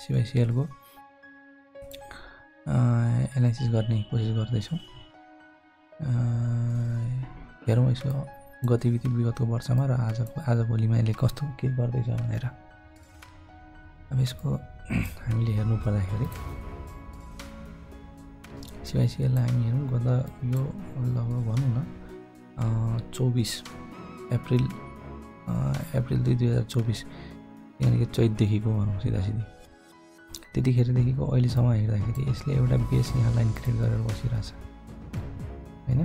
सिवाइसिएलको analysis गर्ने कोसिस गर्दैछौँ। हेरौँ यसको गतिविधि विगतको वर्षमा र आजभोलिमा यसले कस्तो के गर्दैछ भनेर। अब यसको हामीले हेर्नु पर्दाखेरि सिवाइसिएललाई हामी हेरौँ गत यो लगभग भनौँ न 24 अप्रिल 2 2024 यानि चैतदेखिको भनौँ सिधासिधी त्यतिखेरदेखिको अहिलेसम्म हेर्दाखेरि यसले एउटा बेस यहाँ लाइन क्रिएट गरेर बसिरहेछ हैन।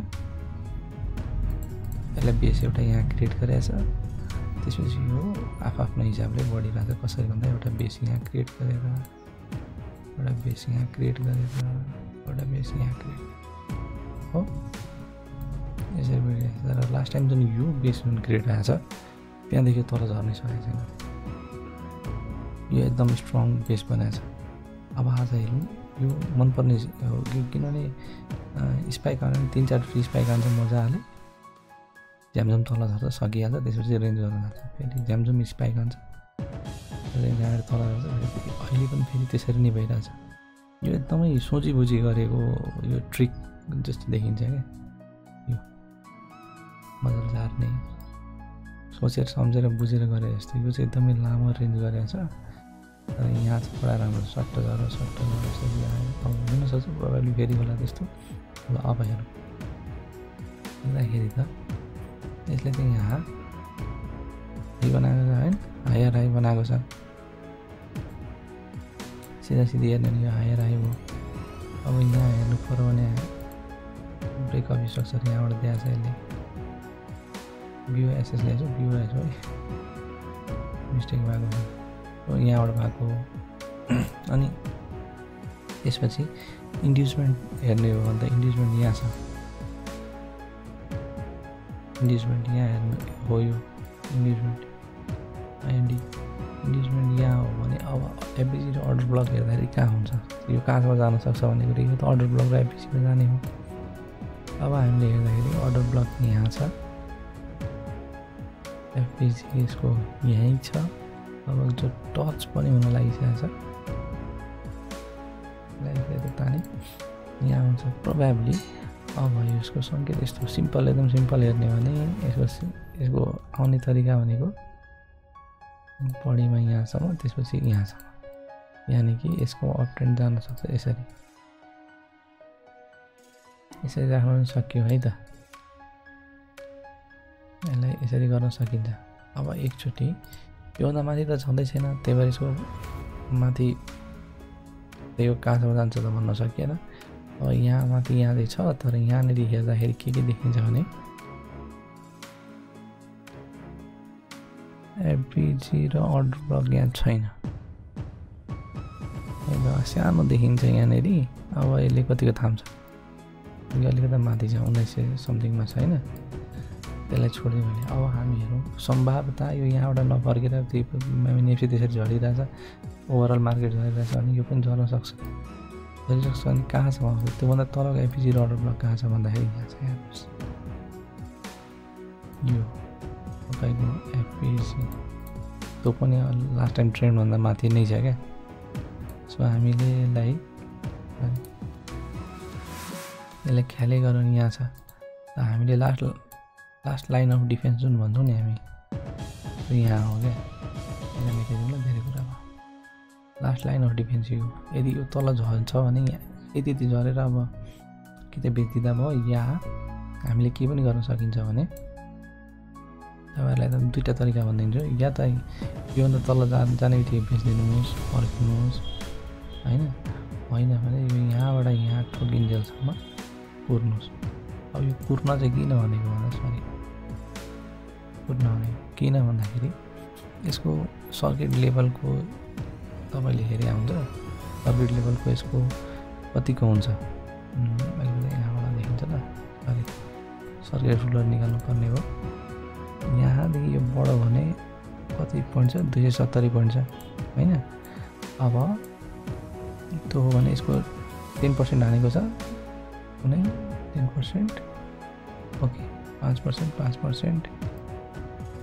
यसलाई बेस एउटा यहाँ क्रिएट गरेछ, त्यसपछि यो आफ्नो हिसाबले बढिरहेछ। कसरी भन्दा एउटा बेस यहाँ क्रिएट गरेर एउटा बेस यहाँ क्रिएट गरेर एउटा बेस यहाँ क्रिएट हो यसरी बढिरहेछ। तर लास्ट टाइम जुन यो बेस जुन क्रिएट भएको छ त्यहाँदेखि तल झर्नै सकेको छैन। यो एकदम स्ट्रङ बेस बनाएको छ। अब आज हेरौँ यो मनपर्ने हो किनभने स्पाइक आउने 3-4 फ्री स्पाइक आन्छ मजाले, झ्यामझम तल झर्छ सकिहाल्छ, त्यसपछि रेन्ज गर्न लाग्छ। फेरि झ्यामझम स्पाइक आन्छ रेन्ज आएर तल झर्छ। अहिले पनि फेरि त्यसरी नै भइरहेछ। यो एकदमै सोची बुझी गरेको यो ट्रिक जस्तो देखिन्छ क्या। यो मजाले झार्ने सोचेर सम्झेर बुझेर गरे जस्तो। यो चाहिँ एकदमै लामो रेन्ज गरेको छ। तर यहाँ चाहिँ बडा राम्रो सट्ट झर यसरी आयो। अब हुनसक्छ प्रोभाब्ली फेरि होला त्यस्तो। ल अब हेरौँ हेर्दाखेरि त यसले चाहिँ यहाँ हाई बनाएको छ होइन, हायर हाई बनाएको छ। सिधासिधी हेर्ने यो हायर हाई हो। अब यहाँ हेर्नु पऱ्यो भने ब्रेकअप स्ट्रक्चर यहाँबाट दिएको छ यसले। BOSS ल्याएछ BOS है मिस्टेक भएको छ यहाँबाट भएको। अनि त्यसपछि इन्ड्युसमेन्ट हेर्ने हो भने त इन्ड्युसमेन्ट यहाँ छ। इन्ड्युसमेन्ट यहाँ हेर्नु हो यो इन्ड्युसमेन्ट IND इन्ड्युसमेन्ट यहाँ हो भने अब एफबिसी र अर्डर ब्लक हेर्दाखेरि कहाँ हुन्छ यो कहाँसम्म जान सक्छ भन्ने कुरा। यो त अर्डर ब्लक र एफबिसीमा जाने हो। अब हामीले हेर्दाखेरि अर्डर ब्लक यहाँ छ, एफबिसी यसको यहीँ छ। अब जो टच पनि हुन लागिसकेको छ तानी यहाँ हुन्छ प्रोभाब्ली। अब यसको सङ्केत यस्तो सिम्पल एकदम सिम्पल हेर्ने भने यसको आउने तरिका भनेको बडीमा यहाँसम्म त्यसपछि यहाँसम्म, यानि कि यसको अप ट्रेन्ड जान सक्छ यसरी राख्न पनि सक्यो है त। यसलाई यसरी गर्न सकिन्छ। अब एकचोटि योभन्दा माथि त छँदै छैन, त्यही भएर यसको माथि यो कहाँसम्म जान्छ त भन्न सकिएन। अब यहाँ माथि यहाँ चाहिँ छ, तर यहाँनिर हेर्दाखेरि के देखिन्छ भने एफबिजी र अर्डर ब्लक यहाँ छैन, सानो देखिन्छ यहाँनिर। अब यसले कतिको थाम्छ, यो अलिकति माथि छ 1900 समथिङमा छ होइन, त्यसलाई छोड्यो भने अब हामी हेरौँ सम्भावना यो यहाँबाट नफर्केर निफ्टी त्यसरी झरिरहेछ, ओभरअल मार्केट झरिरहेछ भने यो पनि झर्न सक्छ भने कहाँसम्म आउँछ त्योभन्दा तलको एफबिजी र अर्डर ब्लक कहाँ छ भन्दाखेरि यहाँ छ। हेर्नुहोस् यो तपाईँको एफबिजी त्यो पनि लास्ट टाइम ट्रेन्डभन्दा माथि नै छ क्या। सो हामीले यसलाई ख्यालै गरौँ यहाँ छ। हामीले लास्ट लाइन अफ डिफेन्स जुन भन्छौँ नि हामी यहाँ हो क्या। यसलाई मेटेरियल धेरै कुरा भयो। लास्ट लाइन अफ डिफेन्स यो यदि यो तल झर्छ भने यति झरेर अब कि त बेचिदिँदा भयो, या हामीले के पनि गर्न सकिन्छ भने तपाईँहरूलाई त दुईवटा तरिका भनिदिन्छु। या त योभन्दा तल जाने बित्तिकै बेचिदिनुहोस् फर्किनुहोस् होइन भने यो यहाँबाट यहाँ ठोकिन्जेलसम्म कुर्नुहोस्। अब यो कुर्न चाहिँ किन भनेको भन्दा कुर्न भनेको किन भन्दाखेरि यसको सर्किट लेभलको तपाईँले हेरे हुन्छ, सर्किट लेभलको यसको कतिको हुन्छ अहिले यहाँबाट देखिन्छ त। सरी सर्किट रुलर निकाल्नु पर्ने हो। यहाँदेखि यो बढो भने कति पोइन्ट छ 270 पोइन्ट छ होइन। अब त्यो हो भने यसको 10% हानेको छ कुनै 10%, ओके 5%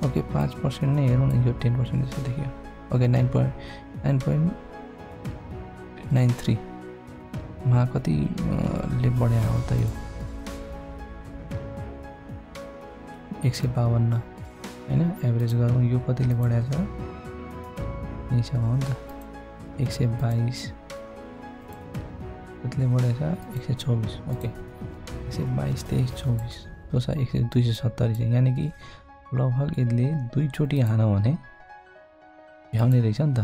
ओके 5% नै हेरौँ न। यो 10% जस्तो देखियो। ओके 9.9 93 मा कति ले बढ्या हो त यो 152 हैन एभरेज गरौँ यो कतिले बढ्या छ यही छ हो नि त 122 कतिले बढ्या छ 124 ओके 122 23 24 तो छ 270 छ यानी कि लगभग यसले दुई चोटी हान्यो भने भ्याउने रहेछ नि त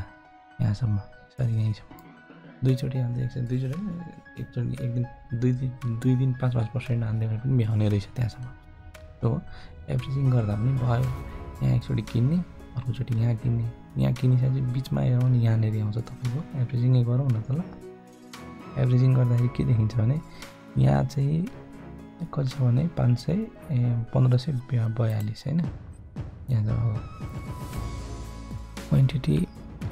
यहाँसम्म सरी यही छ दुई चोटी हान्दै दुई चोटी एक दिन दुई दिन 5% हान्दै भने पनि भ्याउने रहेछ त्यहाँसम्म हो एभरेजिङ गर्दा पनि भयो यहाँ एकचोटि किन्ने अर्कोचोटि यहाँ किन्ने यहाँ किनिसकेपछि बिचमा हेरौँ नि यहाँनिर आउँछ तपाईँको एभरेजिङै गरौँ न त ल एभरेजिङ गर्दाखेरि के देखिन्छ भने यहाँ चाहिँ कति छ भने 1542 हैन यहाँ त क्वान्टिटी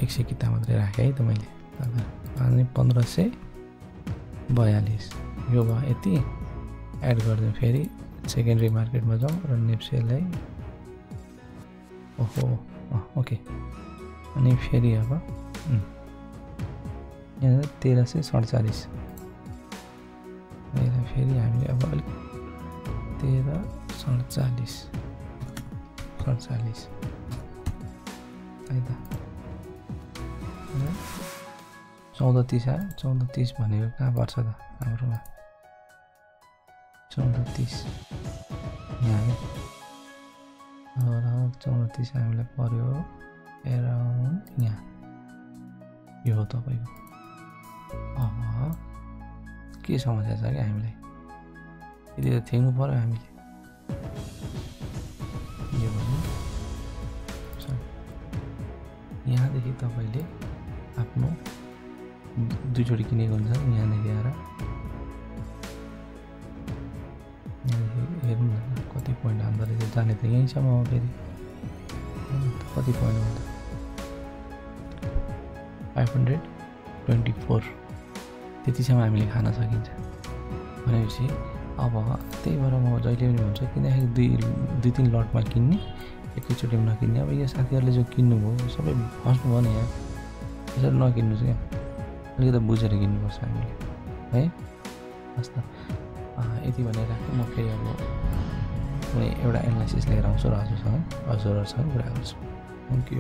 100 किता मात्रै राखेँ है त मैले अनि 1542 यो भयो यति एड गरिदिउँ फेरि सेकेन्डरी मार्केटमा जाउँ र नेप्सेलाई ओहो ओके अनि फेरि अब यहाँ 1347 फेरि हामीले अब अलिक 1347 है त 1430 आयो 1430 भनेको कहाँ पर्छ त हाम्रोमा 1430 यहाँ 1430 हामीलाई पर्यो एराउन्ड यहाँ यो हो तपाईँको अब के समस्या छ क्या हामीलाई यदि त थ्याङ्नु पर्यो हामीले यो भन्नु यहाँदेखि तपाईँले आफ्नो दुईचोटि किनेको हुन्छ यहाँनिर आएर हेर्नु न कति पोइन्ट हाल्दो रहेछ जाने त यहीँसम्म हो फेरि कति पोइन्ट हुन्छ 524 त्यतिसम्म हामीले खान सकिन्छ भनेपछि अब त्यही भएर म जहिले पनि भन्छु किनकि दुई तिन लटमा किन्ने एकैचोटिमा नकिन्ने अब यो साथीहरूले जो किन्नुभयो सबै फस्नुभयो नि यहाँ यसरी नकिन्नुहोस् क्या अलिकति बुझेर किन्नुपर्छ हामीले है हस् त यति भनेर राख्छु म फेरि अब कुनै एउटा एनालाइसिस लिएर आउँछु र हजुरसँग कुरा गर्छु थ्याङ्क यू